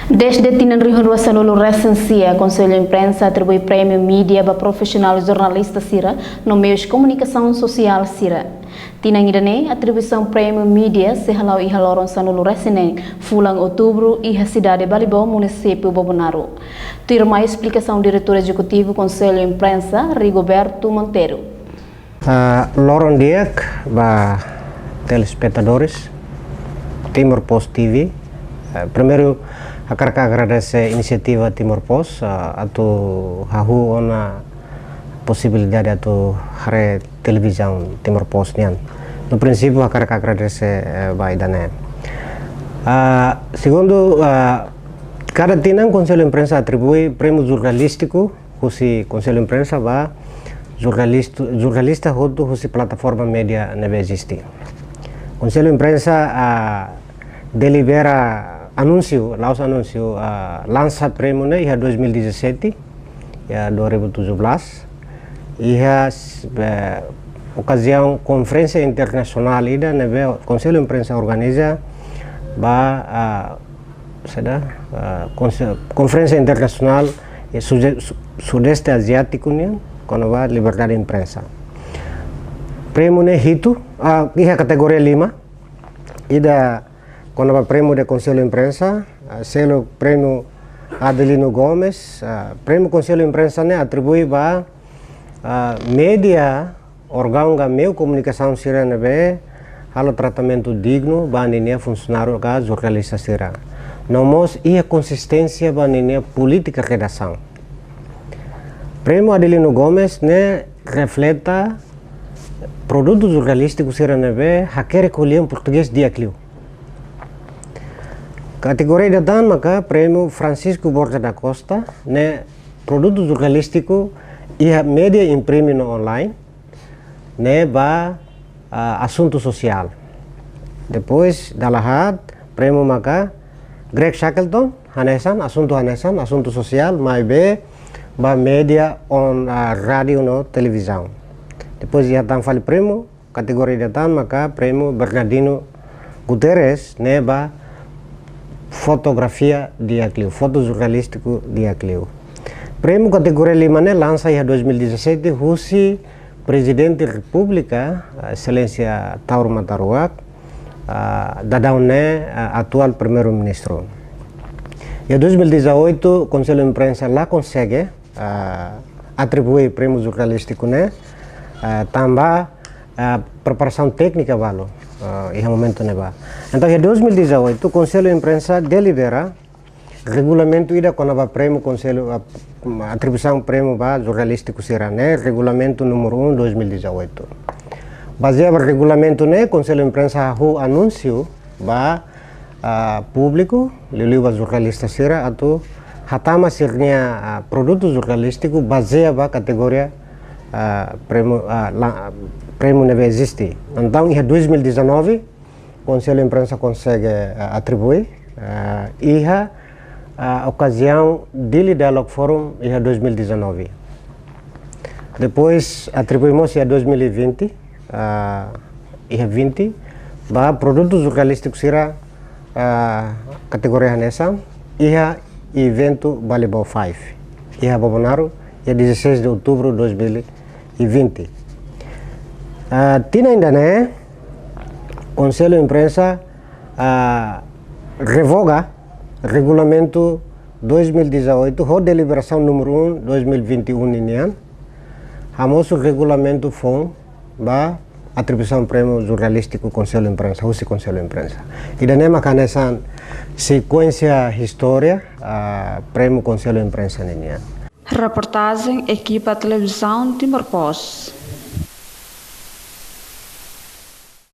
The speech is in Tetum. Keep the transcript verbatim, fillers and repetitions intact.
Dezde tinan rihun rua sanulu resin sia, Konsellu Imprensa atribui prémiu mídia ba profisionál jornalista sira no meius komunikasaun sosiál sira. Tinan ida-ne'e, atribuisaun prémiu mídia sei hala'o iha loron sanulu resin neen, fulan Outubru, iha sidade Balibó, munisípiu Bobonaro. Tuirmai esplikasaun Diretór Ezekutivu Konsellu Imprensa, Rigoberto Monteiro. Ah, loron di'ak ba telespetadores Timor Post T V. Ah, primeiru, hakarak agradese inisiativa Timor Post, ah, atu hahú ona posibilidade atu haree televizaun Timor Post nian. No prinsípiu, hakarak agradese, eh, ba ida-ne'e. Ah, segundu, ah, kada tinan Konsellu Imprensa atribui prémiu jornalístiku husi Konsellu Imprensa ba jornalistu-, jornalista hotu husi plataforma mídia ne'ebé eziste. Konsellu Imprensa, ah, delibera anúnsiu, la'ós anúnsiu, ah, lansa prémiu ne'e iha dois mil e dezassete, iha dua ribu tujuh belas, iha s-, eh, okaziaun konferénsia internasionál ida ne'ebé Konsellu Imprensa organiza ba, ah, saida, ah, konse-, konferénsia internasionál, eh, suje-, su-, Sudeste Aziátiku nian, kona-ba liberdade imprensa. Prémiu ne'e hitu, ah, iha kategoria lima, ida kona-ba prémiu de Konsellu Imprensa, ah, selu prémiu Adelino Gomes, ah, prémiu Konsellu Imprensa ne'e atribui ba, ah, mídia, órgaun ka meiu komunikasaun sira ne'ebé halo tratamentu dignu ba ninia funsionáriu ka jornalista sira. No mós iha konsisténsia ba ninia polítika redasaun. Prémiu Adelino Gomes ne'e refleta produtu jornalístiku sira ne'ebé hakerek ho lian portugés di'ak liu. Kategoria ida tan maka prémiu Francisco Borja da Costa, ne'e produtu jornalístiku iha mídia imprime no online, ne'e ba, ah, asuntu sosiál. Depois, dala haat, prémiu maka Greg Shackleton, hanesan, asuntu hanesan, asuntu sosiál, maibé ba mídia on, ah, rádiu no televizaun. Depois, iha tan fali prémiu, kategoria ida tan maka prémiu Bernardino Guterres, ne'e ba fotografia di'ak liu, foto jornalístiku di'ak liu. Prémiu kategoria lima ne'e lansa iha dois mil e dezassete husi Prezidente Repúblika, Exelénsia Taur Matan Ruak, ah, daudaun ne'e, ah, atuál Primeiru-Ministru. Iha dois mil e dezoito, Konsellu Imprensa la konsege, ah, atribui prémiu jornalístiku ne'e, ah, tanba, ah, preparasaun téknika balu, ah, iha momentu ne'ebá. Entaun, iha dois mil e dezoito, Konsellu Imprensa delibera regulamentu ida kona-ba prémiu Konsellu, ah, atribuisaun prémiu ba jornalístiku sira ne'e, regulamentu númeru um, dois mil e dezoito. Bazeia ba regulamentu ne'e, Konsellu Imprensa hahú anúnsiu ba, ah, públiku, liuliu ba jornalista sira atu hatama sira-nia, ah, produtu jornalístiku bazeia ba kategoria, ah, prémiu, ah, la-, prémiu ne'ebé eziste. Entaun, iha dois mil e dezanove, Konsellu Imprensa konsege, ah, atribui, ah, iha, ah, okaziaun Dili Dialogue Forum iha dois mil e dezanove. Depois atribui mós iha dois mil e vinte, ah, iha vinte, ba produtu jornalístiku sira, ah, kategoria hanesan, iha eventu Balibó Five, iha Bobonaro, iha dezasseis de outubro de dois mil e vinte. Ah, tinan ida-ne'e, Konsellu Imprensa, ah, revoga regulamentu dois mil e dezoito, ho deliberasaun númeru um, dois mil e vinte e um ninian, hamosu regulamentu foun ba atribuisaun prémiu jornalístiku Konsellu Imprensa, husi Konsellu Imprensa. Ida-ne'e maka hanesan sekuénsia istória, ah, prémiu Konsellu Imprensa ninian. Reportajen ekipa televizaun Timor Post.